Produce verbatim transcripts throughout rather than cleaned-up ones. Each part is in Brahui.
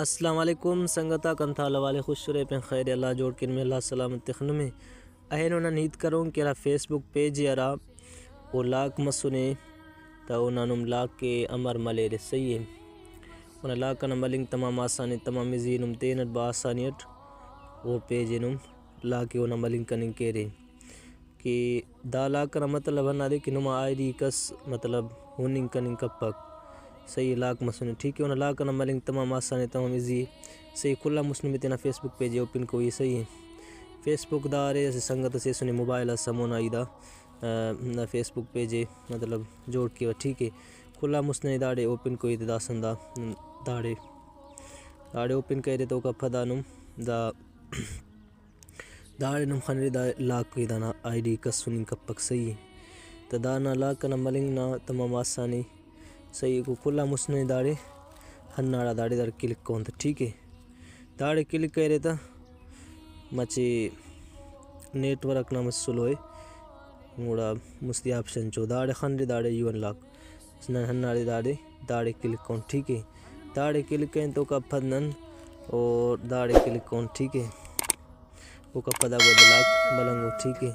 السلام علیکم سنگتاک، انت حال حوال ءِ؟ خوش ارے؟ پین خیر ءِ، اللہ جوڑ کن میں، اللہ سلامت تخ نمے۔ اینو نن ہیت کرون کہ ہرا فیس بک پیج ءِ ہرا او لاک مسنے، تہ اونا نم لاک ءِ امر ملیرے، صحیح ءِ۔ اونا لاک ئنا ملنگ تمام آسان ءِ، تمام ایزی ءِ، نم تینٹ با آسانی اٹ او پیج ءِ نم لاک ءِ اونا ملنگ کننگ کیرے۔ کہ دا لاک ئنا مطلب ہندادے کہ نما آئی ڈی کس مطلب ہننگ کننگ کپک، صحیح ءِ، لاک مسنے، ٹھیک ءِ۔ اونا لاک ئنا ملنگ تمام آسان ءِ، تمام ایزی ءِ، صحیح ءِ۔ کل آن مسٹ نمے تینا فیس بک پیج ءِ اوپن کوئی، صحیح ءِ۔ فیس بک دا ارے اسہ سنگت ئسے ایسنے موبائل آ سمونا ای دا، آ، نا فیس بک پیج ءِ مطلب جوڑ کیوہ، ٹھیک ءِ۔ کل آن مسٹ ننے داڑے اوپن کوئی تہ داسہ دا داڑے، داڑے اوپن کریرے تہ اوکا پدا نم دا داڑے نم خنرے دا لاک ءِ، دانا آئی ڈی کس ہننگ کپک، صحیح ءِ۔ تہ دانا لاک ئنا ملنگ نا تمام آسانی، صحیح ءِ۔ کل آن مسٹ ننے داڑے ہنداڑا داڑے داڑے کلک کون تہ، ٹھیک ءِ۔ داڑے کلک کریرے تہ مچہ نیٹ ورک نا مچہ سلو ءِ، گڑا مستی آپشن چو داڑے خنرے، داڑے یو این لاک۔ نن ہنداڑے داڑے، داڑے کلک کون، ٹھیک ءِ۔ داڑے کلک کرین تو اوکا پد نن او داڑے کلک کون، ٹھیک ءِ۔ اوکا پدا گڑا دا لاک ملنگو، ٹھیک ءِ۔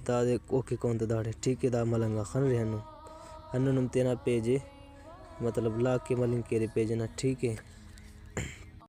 دادے اوکے کون تہ داڑے، ٹھیک ءِ۔ دا ملنگا خنرے ہندن۔ ہندن نم تینا پیج ءِ مطلب لاک ءِ ملنگ کیرے پیج ئنا، ٹھیک ءِ۔